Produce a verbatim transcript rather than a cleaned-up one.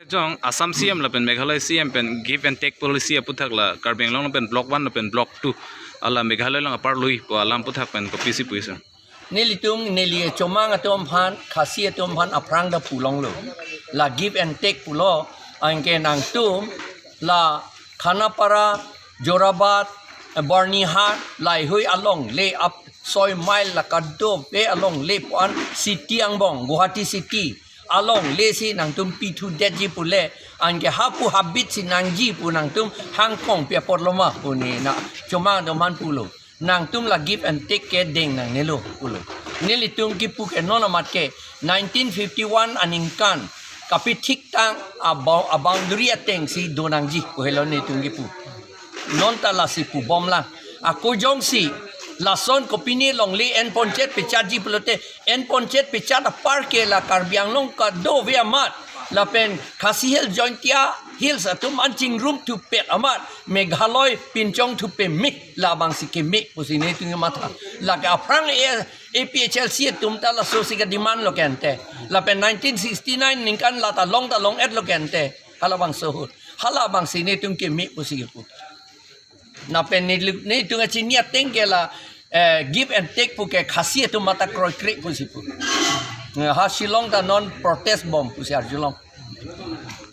Jong Assam C M lapen Meghalaya C M pen give and take policy aputhak la Karbi Anglong lapen block one lapen block two, ala Meghalaya lang apar lui pu alam aputhak pen kopisi pu sir? Nelitum neli Chomang atum aphan, Khasi atum aphan aphrang ta pulonglo. La give and take pulo, anke nangtum la Khanapara, Jorabat, Byrnihat, laheihui alongle ap soi mile la kadokave alongle pu-an city angbong, Guwahati city alongle si nangtum pithudetji pule, anke hapu habit si nangji pu nangtum hangkong pi apotlo ma pu neli Chomang atum aphan pulo. Nangtum la give and take ke deng nangnelo pulo. Nelitum kipu ke non amat ke nineteen fifty-one aningkan kapithiktang a bou-, a boundary ateng si do nangji pu helo nelitum kipu. Non ta lasi pubomlang. Ako jongsi lason kopine longle en ponchet pechatji pulote, en ponchet pechat apar ke la Karbi Anglong kadokave amat lapen Khasi Hills, Jaintia Hills atum an chingrum thupet amat Meghalaya pinchong thupe me, labangsi keme pusi nelitum kematha. Lake aphrang A P H L C atum ta laso si ke demand lo kente. Lapen nineteen sixty-nine ningkan la ta long ta long-etlo kente. Halabangso ahut. Halabangsi nelitum keme pusi kipu. Lapen neli-, nelitum kachini ateng ke la, eh, give and take pu ke Khasi atum mata kroikre pusi pu. Eh, ha Shillong ta non protest bom pusi arjulong.